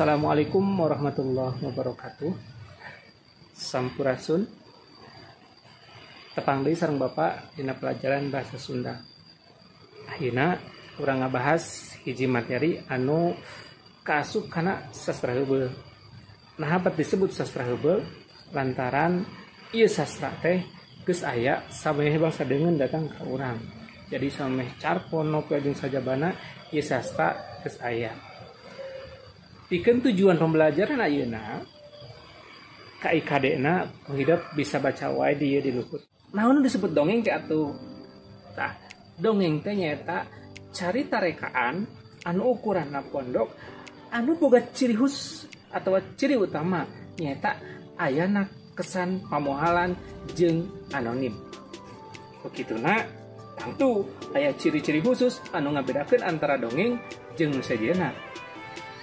Assalamualaikum warahmatullahi wabarakatuh. Sampurasun. Tepang deui sareng Bapak dina pelajaran bahasa Sunda. Ayeuna urang ngabahas hiji materi anu kaasup kana sastra heubeul. Naha bet disebut sastra heubeul lantaran ieu sastra teh geus aya samemeh bangsa deungeun datang ka urang. Jadi samemeh carpon novel jeung sajabana ieu sastra geus aya. Pikeun tujuan pembelajaran ayeuna KIKD-na hidup bisa baca wae di ieu di luhur. Naon nu disebut dongeng teh atuh? Tah, dongeng teh nyaeta carita rekaan anu ukuranna pondok anu boga ciri khusus atawa ciri utama nyaeta ayana kesan pamohalan jeung anonim. Begituna tangtu aya ciri-ciri khusus anu ngabedakeun antara dongeng jeung nu sejenna.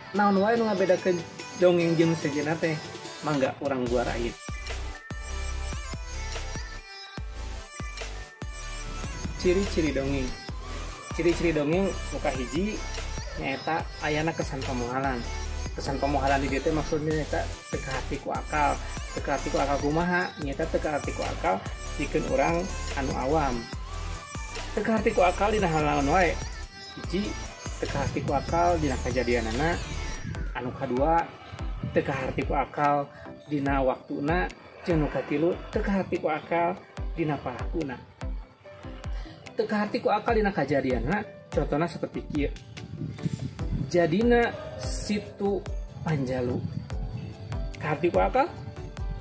Naon wae nu ngabedakeun dongeng jeung sejenna teh? Mangga urang guarain. Ciri-ciri dongeng. Ciri-ciri dongeng muka hiji nyaeta ayana kesan pamohalan. Kesan pamohalan di dieu teh maksudna nyaeta teu kaharti ku akal. Teu kaharti ku akal kumaha? Nyaeta teu kaharti ku akal pikeun urang anu awam. Teu kaharti ku akal dina hal naon wae? Hiji, teu kaharti ku akal dina kajadianana. Anu kadua, teu kaharti ku akal dina waktuna. Jeung nu katilu, teu kaharti ku akal dina palakuna. Teu kaharti ku akal dina kajadianna, contohna seperti kieu. Jadina Situ Panjalu. Kaharti ku akal?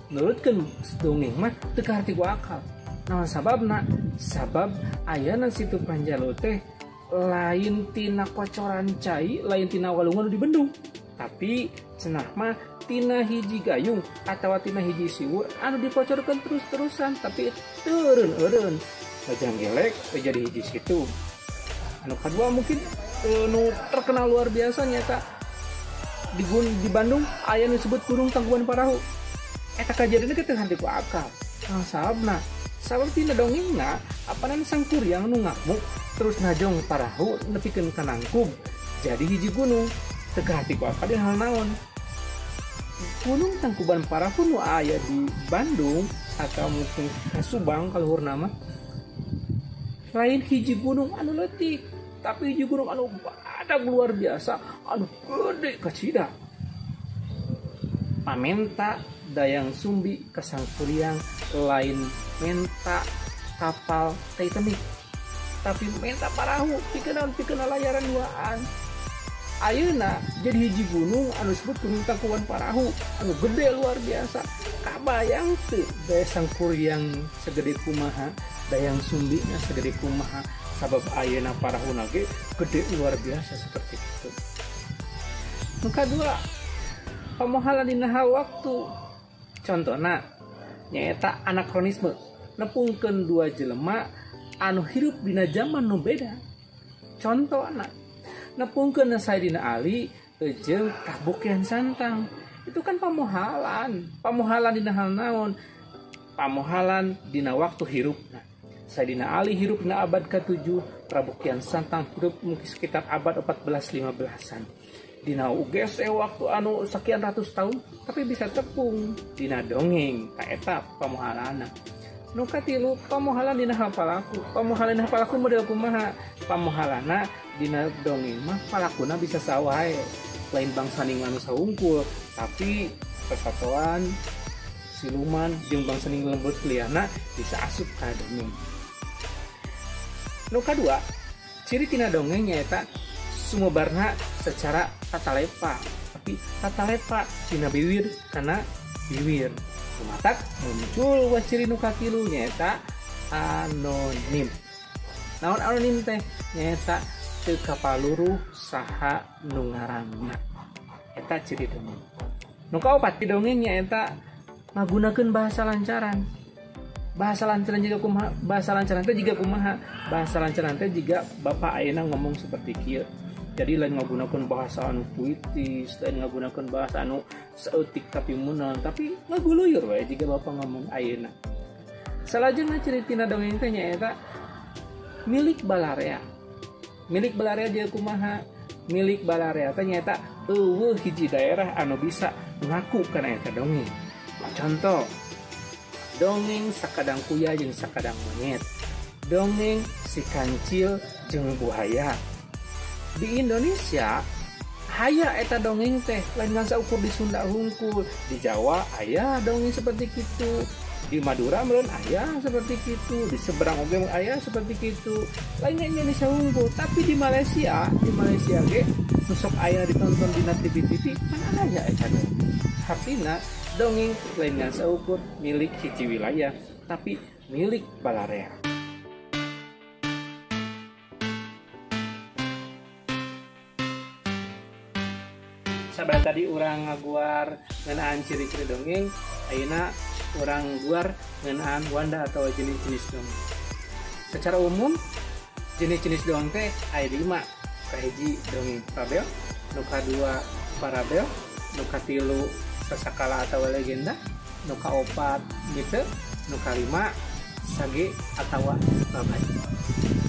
Nurutkeun dongeng mah teu kaharti ku akal. Naon sababna? Sabab ayana Situ Panjalu teh lain tina kocoran cai, lain tina walungan nu dibendung, tapi cenah mah tina hiji gayung atawa tina hiji siwur anu dipocorkeun terus-terusan tapi teureun-eureun. Bajang gelek jadi hiji situ. Anu kadua mungkin nu terkenal luar biasa nyata di Bandung aya nu disebut Gunung Tangkuban Parahu. Eta kajadian teh teu henteu ku akal. Nah, sababna, sabab tina dongengna apanan sangkuriang nu ngamuk terus najong parahu nepikeun ka nangkub jadi hiji gunung. Teu kaharti ku akal dina hal naon? Gunung Tangkuban Parahu nu aya di Bandung atau mungkin ka Subang kaluhurna mah lain hiji gunung anu leutik, tapi hiji gunung anu badag luar biasa, anu gede kacida. Pamenta Dayang Sumbi ka Sangkuriang lain menta kapal Titanic, tapi menta parahu pikeun layaran duaan. Ayeuna jadi hiji gunung anu disebut Gunung Tangkuban Parahu anu gede luar biasa. Kabayang teu daya Sangkuriang segede kumaha, Dayang Sumbi na segede kumaha, sabab ayeuna parahuna ge gede luar biasa seperti itu. Nu kadua, pamohalan dina hal waktu. Contohna nyaeta anakronisme, nepungkeun dua jelema anu hirup dina zaman nu beda. Contohna nepungkeun Sayyidina Ali jeung Prabu Kian Santang. Itu kan pamohalan. Pamohalan dina hal naon? Pamohalan dina waktu hirupna. Sayyidina Ali hirup dina abad ke-7, Prabu Kian Santang hirup mungkin sekitar abad 14-15-an. Dina UGS waktu anu sekian ratus tahun tapi bisa tepung dina dongeng ka eta pamohalanna. Nu katilu, pamohalan dina hal palaku. Pamohalan dina palaku model kumaha? Pamohalanna dina dongeng mah palakuna bisa sawae. Lain bangsa ning manusa hungkul, tapi sasatoan, siluman jeung bangsa ning lembut liana bisa asup ka dongeng. Nu kadua, ciri tina dongeng nyaeta sumebarna secara tatalepa, tapi tatalepa tina biwir kana biwir. Matak muncul wa ciri nu katilu nyaeta anonim. Naon anonim teh? Nyaeta teu kapaluruh saha nu ngarangna. Eta ciri dongeng. Nu kaopat di dongeng nyaeta ngagunakeun bahasa lancaran. Bahasa lancaran juga kumaha? Bahasa lancaran teh jiga kumaha? Bahasa lancaran teh jiga bapak ayeuna ngomong seperti kieu. Jadi lain ngagunakeun bahasa anu puitis, lain ngagunakeun bahasa anu saeutik tapi meunang, tapi ngaguluyur we jiga bapak ngomong ayeuna. Salajengna ciri tina dongeng teh nyaeta milik balarea. Milik balarea jiga kumaha? Milik balarea teh nyaeta Euweuh hiji daerah anu bisa ngaku kana eta dongeng. Contoh, dongeng Sakadang Kuya jeung Sakadang Monyet, dongeng Si Kancil jeung Buaya. Di Indonesia aya eta dongeng teh, lain ngan saukur di Sunda hungkul. Di Jawa aya dongeng seperti kitu, di Madura meureun aya seperti kitu, di seberang oge aya seperti kitu. Lain Indonesia hungkul, tapi di Malaysia ge nu sok aya ditonton dina TV-TV kan aya eta dongeng. Artina dongeng lain ngan saukur milik hiji wilayah, tapi milik balarea. Sabar tadi urang ngaguar ngeunaan ciri-ciri dongeng, ayeuna urang guar ngeunaan wanda atau jenis-jenis dongeng. Secara umum jenis-jenis dongeng teh aya 5. Kahiji dongeng fabel, nu kadua parabel, nu katilu sasakala atau legenda, nu kaopat mite, nu kalima sage atau babad.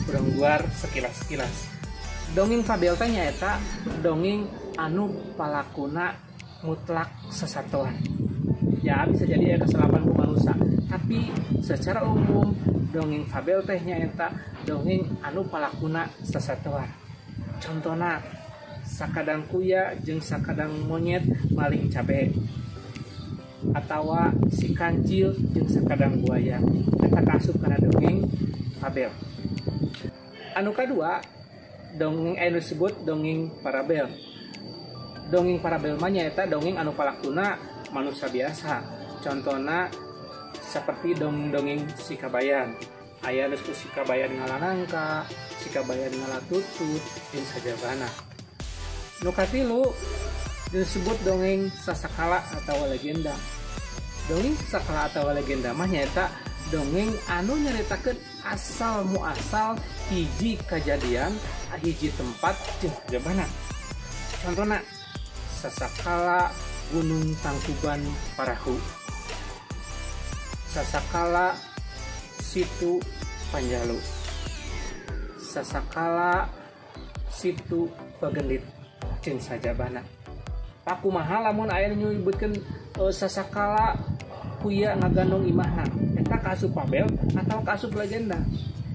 Urang guar sekilas-sekilas. Dongeng fabel teh nyaeta dongeng anu palakuna mutlak sesatuan. Ya bisa jadi aya kesalahan ku manusia, tapi secara umum dongeng fabel teh nyaeta dongeng anu palakuna sesatuan. Contohna Sakadang Kuya jeung Sakadang Monyet maling cabe, atawa Si Kancil jeung Sakadang Buaya. Eta kaasup kana dongeng fabel. Anu kadua dongeng anu disebut dongeng parabel. Dongeng parabel mah nyaeta dongeng anu palakuna manusia biasa. Contohna seperti dongeng-dongeng Si Kabayan. Aya nu Si Kabayan ngalanangka, Si Kabayan ngalatutut, jeung sajabana. Nu katilu disebut dongeng sasakala atau legenda. Dongeng sasakala atau legenda mah nyaeta dongeng anu nyaritakeun asal muasal hiji kajadian, hiji tempat jeung sajabana. Contohna sasakala Gunung Tangkuban Parahu, sasakala Situ Panjalu, sasakala Situ Bagendit, jeung sajabana. Pakumaha lamun aya nu nyebutkeun sasakala kuya ngagandong imahna, eta kaasup fabel atau kaasup legenda?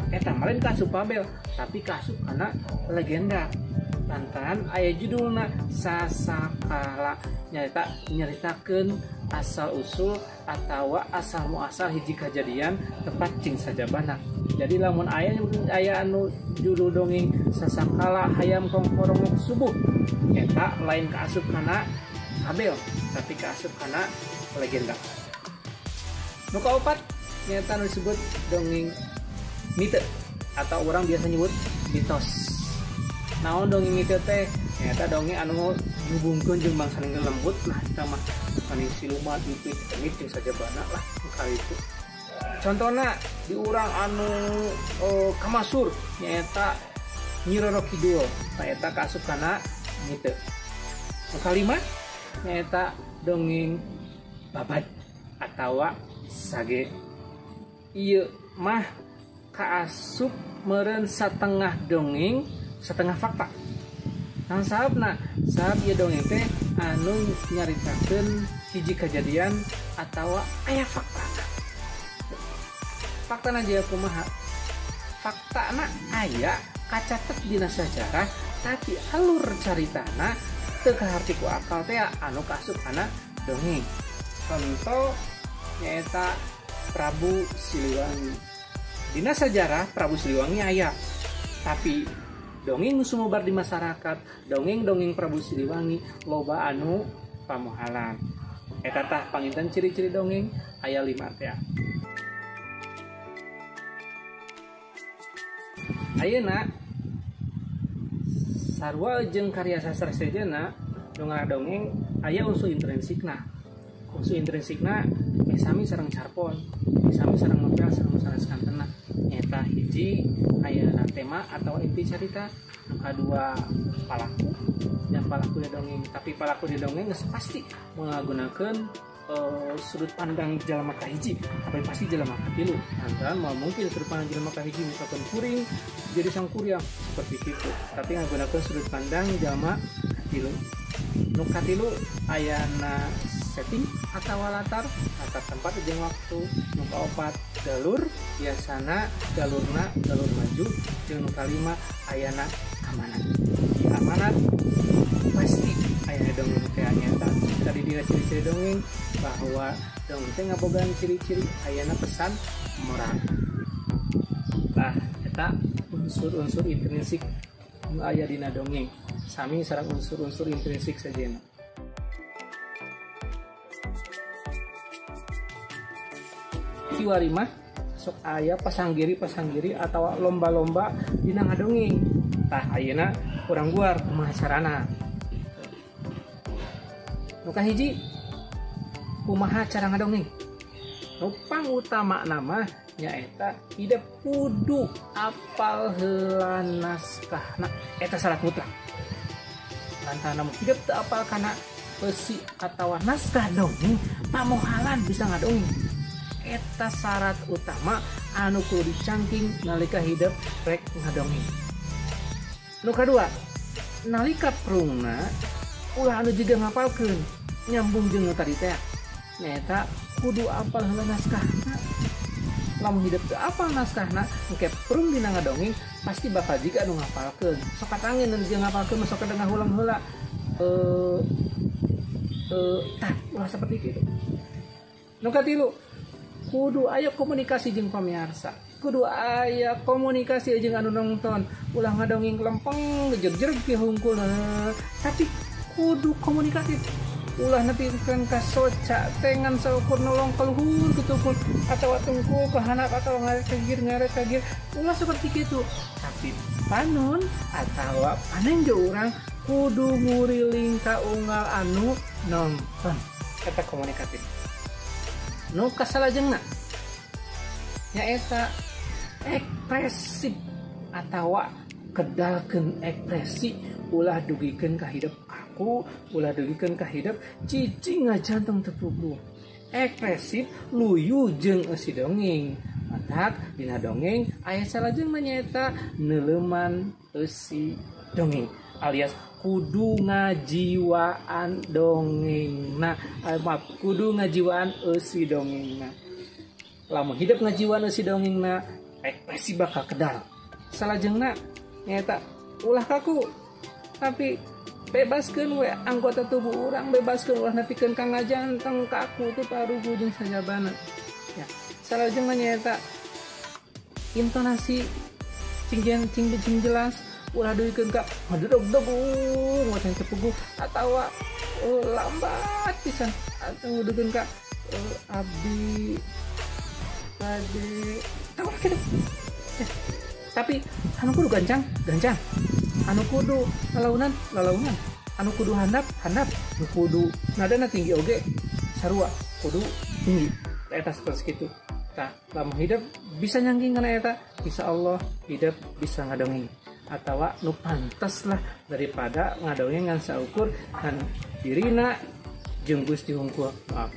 Eta mah lain kaasup fabel, tapi kaasup kana legenda. Lantaran aya judulna sasakala, nyaeta nyaritakeun asal usul atawa asal muasal hiji kajadian tepat jeung sajabana. Jadi lamun aya anu judul dongeng sasakala hayam kongkorongok subuh, eta lain kaasup kana fabel, tapi kaasup kana legenda. Nu kaopat nyaeta anu disebut dongeng mite atau orang biasa nyebut mitos. Naon dongeng mite teh? Nyaeta dongeng anu dihubungkeun jeung bangsa lembut lah, eta mah saning siluman itu jeung sajabana lah kali itu. Contohna di urang anu kamasur nyaeta Nyi Roro Kidul, nyaeta kaasup kana mite. Nu kalima nyaeta dongeng babad atawa sage. Ieu mah kaasup meureun satengah dongeng setengah fakta. Nah, sahabna, sahab ieu dongeng teh anu nyaritakeun hiji kajadian atawa aya faktana. Faktana jaya kumaha? Faktana aya kacatet dina sajarah, tapi alur caritana teu kaharti ku akal teh anu kaasup kana dongeng. Contoh nyaeta Prabu Siliwangi. Dina sajarah Prabu Siliwangi aya, tapi dongeng nu sumebar di masyarakat, dongeng-dongeng Prabu Siliwangi loba anu pamohalan. Eta tah panginten ciri-ciri dongeng aya 5 teh. Ayeuna sarua jeung karya sastra sejenna dongeng aya unsur intrinsikna. Unsur intrinsikna sami sareng carpon, sami sareng novel, sareng sanes kantena. Nyata hiji aya tema atau inti cerita, nu kadua palaku, dan palaku di dongeng. Tapi palaku di dongeng geus pasti menggunakan sudut pandang jelema kahiji, tapi pasti jelema katilu. Lantaran mau mungkin sudut pandang jelema kahiji misalkan kuring jadi sang kuryang seperti itu, tapi menggunakan sudut pandang jelema katilu. Nu katilu ayana setting atawa latar, latar tempat jeung waktu. Nu kaopat galur, biasana galurna galur maju. Jeung nu kalima ayana amanat. Di amanat pasti ayana dongeng teh nyaeta tadi dina ciri-ciri dongeng bahwa dongeng teh ngabogaan ciri-ciri ayana pesan moral. Tah eta unsur-unsur intrinsik nu aya dina dongeng sami sareng unsur-unsur intrinsik sejenna. Kiwari mah sok aya pasanggiri-pasanggiri atawa lomba-lomba dina ngadongeng. Tah ayeuna urang guar kumaha carana. Nu kahiji kumaha cara ngadongeng. Nu pangutama mah nyaeta hidup kudu apal heula naskahna. Eta syarat mutlak. Lantaran hidup teu apal kana eusi atawa naskah dongeng, pamohalan bisa ngadongeng. Eta syarat utama anu kudu dicangking nalika hidup rek ngadongeng. Nu kadua, nalika prungna ulah anu jiga ngapalkeun, nyambung jeung nu tadi teh. Nyaeta kudu apal heula naskahna. Lamun hidup teu apal naskahna, engke prung dina ngadongeng pasti bakal jiga anu ngapalkeun. Sok katangin nu jiga ngapalkeun mah sok kada ngahulang heula. Tah ulah seperti kitu. Nu katilu, kudu aya komunikasi jeung pamirsa, kudu aya komunikasi jeung anu nonton. Ulah ngadongeng lempeng jegjeg ge hungkul, tapi kudu komunikatif. Ulah nepikeun ka soca tengan saukur nolong ka luhur kitu atawa tungkul ka handap atawa ngarek ka gir ngarek ka gir, ulah seperti kitu. Tapi panon atawa panenjo urang kudu nguriling ka unggal anu nonton. Eta komunikatif. Nu kasalajengna nyaeta ekspresif atawa kedalkeun ekspresi, ulah dugikeun ka hidup kaku, ulah dugikeun ka hidup cicing ngajanteng teu puguh. Ekspresif luyu jeung eusi dongeng. Matak dina dongeng aya salajengna nyaeta neuleuman eusi dongeng alias kudu ngajiwaan dongengna, maaf, kudu ngajiwaan eusi dongengna. Lamun hidup ngajiwaan eusi dongengna, ekspresi bakal kedal. Salajengna nyaeta ulah kaku, tapi bebaskeun we anggota tubuh urang, bebaskeun ulah nepikeun ka ngajanteng kaku teh parugu jeung sajabana. Ya, salajengna nyaeta intonasi cing cing jelas, ulah dugikeun ka ngadedog-dog ngoceng teu puguh atawa lambat pisan atau dugikeun ka abdi bade tah kitu. Tapi anu kudu gancang, gancang. Anu kudu lalaunan, lalaunan. Anu kudu handap, handap. Anu kudu nadana tinggi oge sarua, kudu tinggi. Eta seperti kitu. Tah, lamun hidup bisa nyangking kana eta, insyaallah hidup bisa ngadongeng. Atawa nu pantes lah daripada ngadongeng ngan saukur ngan dirina jeung Gusti hungkul. Maaf.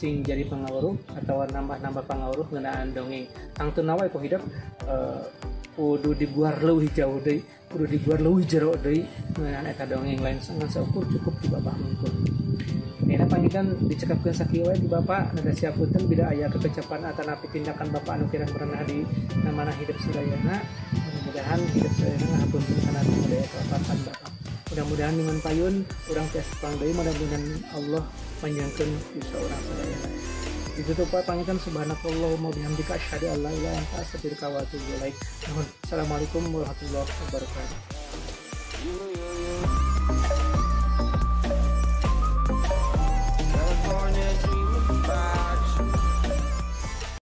Cing jadi pangaweruh atau nambah-nambah pangaweruh ngeunaan dongeng. Tangtuna wae ku hidup kudu diguar leuwih jauh deui, kudu diguar leuwih jero deui ngeunaan eta dongeng lain ngan saukur cukup di bapak hungkul. Ayeuna panginten dicekapkeun sakieu wae di bapak, nada siap punten bila aya kekecapan atanapi tindakan bapak anu kirang merenah di namana hidup sadayana. Mudah-mudahan hidup sadayana ngahapunten kana budaya kalepatan bapak. Mudah-mudahan dengan payun urang tiasa tepang deui, mudah-mudahan Allah panjangkeun yuswa urang sadayana. Ditutup wae panginten subhanakallahumma bihamdika asyhadu an la ilaha illa anta astaghfiruka wa atubu ilaik. Nuhun. Assalamualaikum warahmatullahi wabarakatuh.